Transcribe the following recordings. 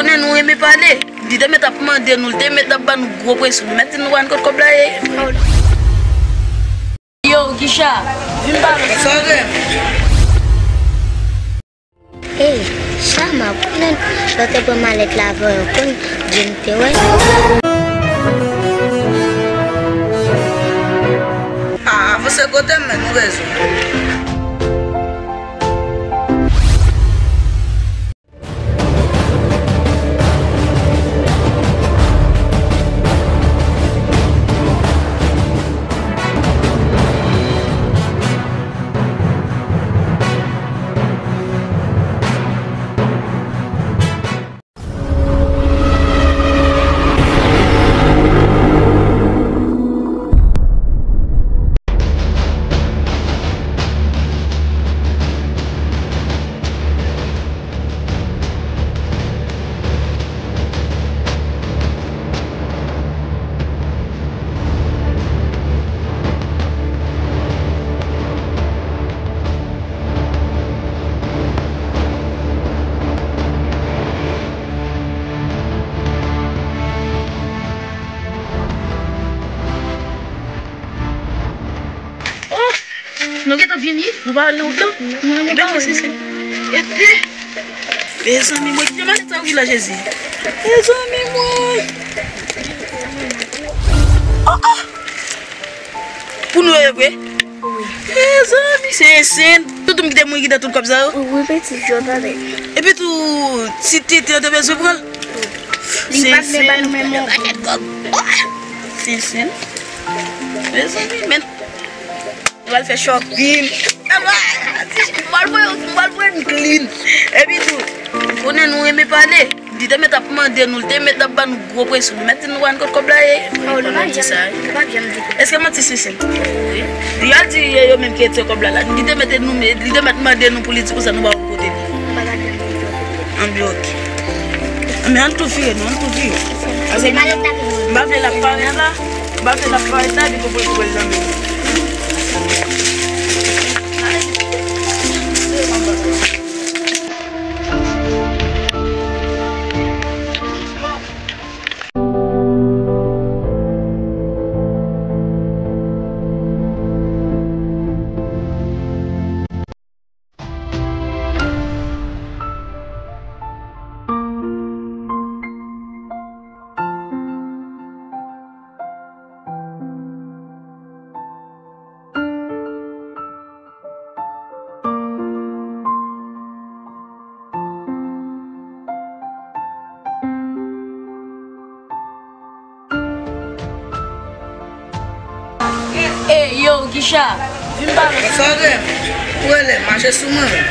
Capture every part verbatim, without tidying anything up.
Konnen nou renmen pale. Li te mèt ap mande nou, li te mèt ap ban nou gwo presyon. Nou mèt di nou pa konn kot kòb la ye. Yo, Guicha, vin pale. Sa w gen? Ey, Chama, konnen lè w te pran malèt la avè w, konn Jim te wè? Ah, avanse kote m, men nou rezon. Oh! Nou gentan vini? Nou pa wè l nan wout lan? Mwen, mwen pa wè l. Epi, mezanmi, mwen, ki malèt sa ki la, Jezi? Mezanmi, mwen. Oh, oh! Pou nou ye vre? Wi. Mezanmi, se Ensenn. Toutoun ki te mouri ki te tout kòb sa yo? Wi, piti, jodi a. Epi tou, ti tete an te bezwen pran l? Li pa t vle ba nou menm yon pakèt kòb. Se Ensenn. Mezanmi, men. Nou pral fè shopping. M pral voye, m pral voye n clean. Epi tou, konnen nou renmen pale. Li te mèt ap mande nou, li te mèt ap ban nou gwo presyon. Nou mèt di nou pa konn kot kòb la ye. Oh, nou pa janm, nou pa janm di. Èske manti, Sisèl? Wi. Li al di yo, yo menm ki retire kòb la la. Li te mèt nou, li te mèt mande nou pou li di konsa nou pa konn kote li. Nou pa janm di. Anben, ok. Men ann tou vire, non, ann tou vire. Paske m pa vle l ap parèt la. M pa vle l ap parèt la, li konprann pou l nan men. Ey, yo, Guicha, vin pale. Sa w gen? Ou rele, mache sou mwen.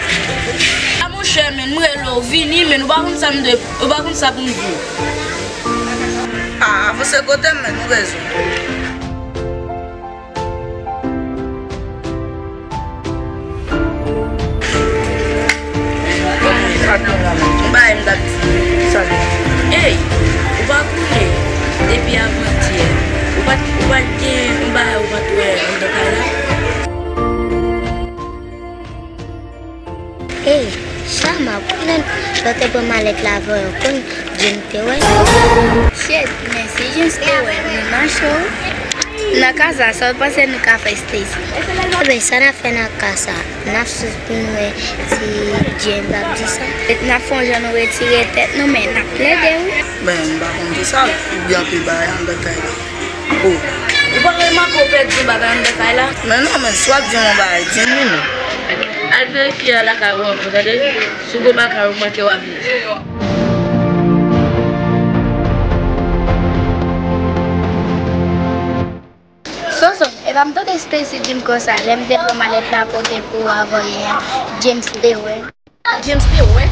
A monchè, men, m rele w, vini, men ou pa konn sa m dwe, ou pa konn sa pou m di w. Ah, avanse kote m, men, nou bezwen. Yon bagay m t ap di. Sa l ye? Ey, ou pa konnen, depi avantyè, ou pa t, ou pa t gen yon bagay ou pa t wè anndan kay la? Ey, Chama, konnen lè w te pran malèt la avè w, konn James te wè? Shit, men si James te wè, men mache w. Nan ka sa, sa w panse nou ka fè Stacy? Ebyen, sa n ap fè nan ka sa? N ap swiv pou nou wè si James ap di sa. N ap fè yon jan nou retire tèt nou, men n ap plede, wi. Ben, m pa konn ki sa, ou gen anpil bagay anndan kay la. Oh. Ou pa remake w pèdi yon bagay anndan kay la? Men non, men si w ap di m yon bagay, di m li non. Al verifye lakay ou avan, tande? Si w gen bagay ou manke, w ap vini. Sonson, epa m tande Stacy di m konsa, lè m te pran malèt la pote pou w avan yè a, James te wè. James te wè?